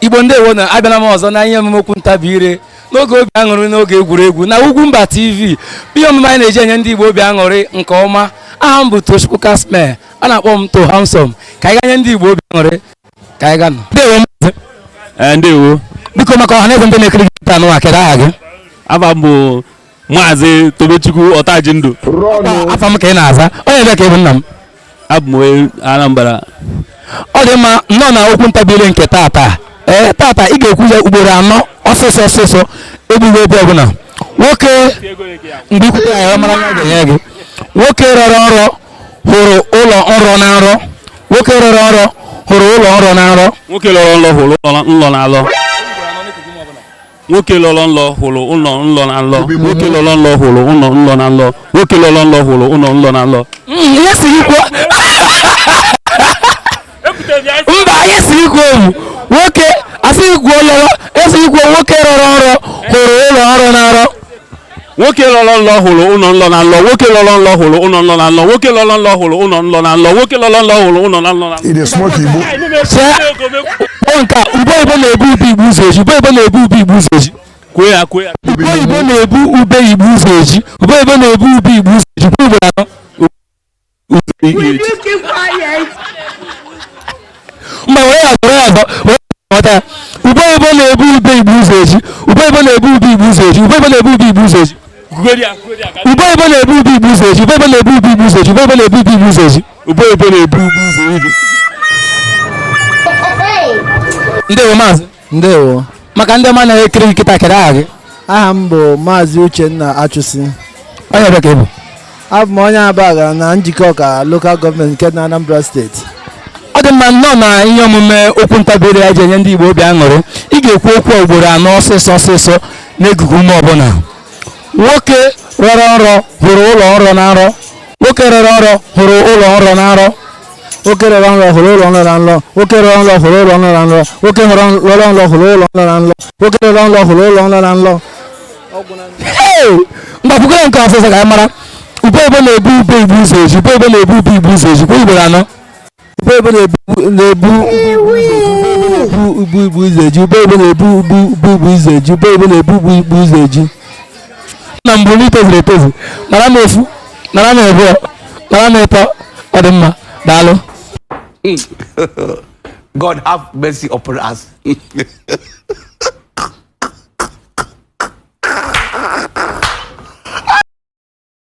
Igbo, ndewo na abịala m ọzọ na ihe omume Okwu Ntabi Ire n'oge obi aṅụrị, n'oge egwuregwu na Ugwumba TV, ihe omume anyị na-eji enye ndị Igbo obi aṅụrị nke ọma. Aha m bụ Tochukwu Kasme, a na-akpọ m To Handsome. Ka anyị gaa nye ndị Igbo obi aṅụrị. Ka anyị gaa nụ. Ndewo, maazị. Ee, ndewo. Biko, maka ọha na eze ndị na-ekiri gị taa n'ụwa, kedu aha gị? Afa m bụ Maazị Tobechukwu Ọtaji Ndụ. Afa m ka ị na-aza? Onye ebe ka ị bụ, nna m? Abụ m onye Anambra. Ọ dị mma. Nnọọ na Okwu Ntabi Ire nke tata. Ee, tata ị ga-ekwu ya ugboro anọ, ọsịsọ ọsịsọ, egbughị oge ọbụla. Nwoke, mgbe ikwute ya, mara ya ga-enye gị. Nwoke rọrọ nrọ hụrụ ụlọ nrọ na nrọ. Nwoke rọrọ nrọ hụrụ ụlọ nrọ na nrọ. Nwoke lọrọ nlọ hụrụ ụlọ nlọ na alọ. Nwoke lọrọ nlọ hụrụ ụlọ nlọ na nlọ. Nwoke lọrọ nlọ hụrụ ụlọ nlọ na nlọ. Nwoke lọrọ nlọ hụrụ ụlọ nlọ na nlọ. Ihe siri kwuo, mba, ihe siri kwuo bụ nwoke asịghị kwuo lọrọ, esighị kwuo nwoke rọrọ nrọ hụrụ ụlọ nrọ na nrọ. Nwoke lọrọ nlọ hụrụ ụlọ nlọ na nlọ. Nwoke lọrọ nlọ hụrụ ụlọ nlọ na nlọ. Nwoke lọrọ nlọ hụrụ ụlọ nlọ na nlọ. Nwoke lọrọ nlọ hụrụ ụlọ na nlọ na nlọ. Ị dey smoke igbo? Chee kpọọ nke a: ube oyibo na-ebu ube igbo ụzọ eji. Ube oyibo na-ebu ube igbo ụzọ eji. Kwuo ya, kwuo ya. Ube oyibo na-ebu ube igbo ụzọ eji. Ube oyibo na-ebu ube igbo ụzọ eji. Kwuo ugboro anọ. Ihe. Mba, were ya, were ya ọzọ, were ya, ghọta ya. Ube oyibo na-ebu ube igbo ụzọ eji. Ube oyibo na-ebu ube igbo ụzọ eji. Ube oyibo na-ebu ube igbo ụzọ eji. Kwugodi ya, kwugodi ya. Ube oyibo na-ebu ube igbo ụzọ eji. Ube oyibo na-ebu ube igbo ụzọ eji. Ube oyibo na-ebu ube igbo ụzọ eji. Ube oyibo na-ebu ube ụzọ eji. Ndewo, maazị. Ndewo. Maka ndị ọma na-ekiri gị kịta, kedu aha gị? Aha m bụ Maazị Uchenna Achụsị. Onye ebe ka ị bụ? Abụ m onye Abagana na Njikọka Local Government nke na Anambra Steeti. Ọ dị mma. Nnọọ na ihe omume Okwu Ntabi Ire ya ji enye ndị Igbo obi aṅụrị. Ị ga-ekwu okwu a ugboro anọ, ọsịsọ ọsịsọ, n'egugu ume ọbụla. Nwoke rọrọ nrọ hụrụ ụlọ nrọ na nrọ. Nwoke rọrọ nrọ hụrụ ụlọ nrọ na nrọ. Nwoke rọrọ nrọ hụrụ ụlọ nrọ na nrọ. Nwoke rọrọ nrọ hụrụ ụlọ nrọ na nrọ. Nwoke rọrọ nrọ hụrụ ụlọ nrọ na nrọ. Nwoke rọrọ nrọ hụrụ ụlọ nrọ na nrọ. Hey! Mgbakwukwere nke ọsịsọ ka anyị mara. Ube oyibo na-ebu ube igbo ụzọ eji. Ube oyibo na-ebu ube igbo ụzọ eji. Kwuo ugboro anọ. Ube oyibo na-ebu ubu igbo ụzọ eji. Ube oyibo na-ebu ubu ubu igbo ụzọ eji. Ube oyibo na-ebu ubu igbo ụzọ eji. Na mbụ na itozuru etozu. Nara m ofu, nara m abụọ, nara m ịtọ. Ọ dị mma, daalụ. God have mercy upon us.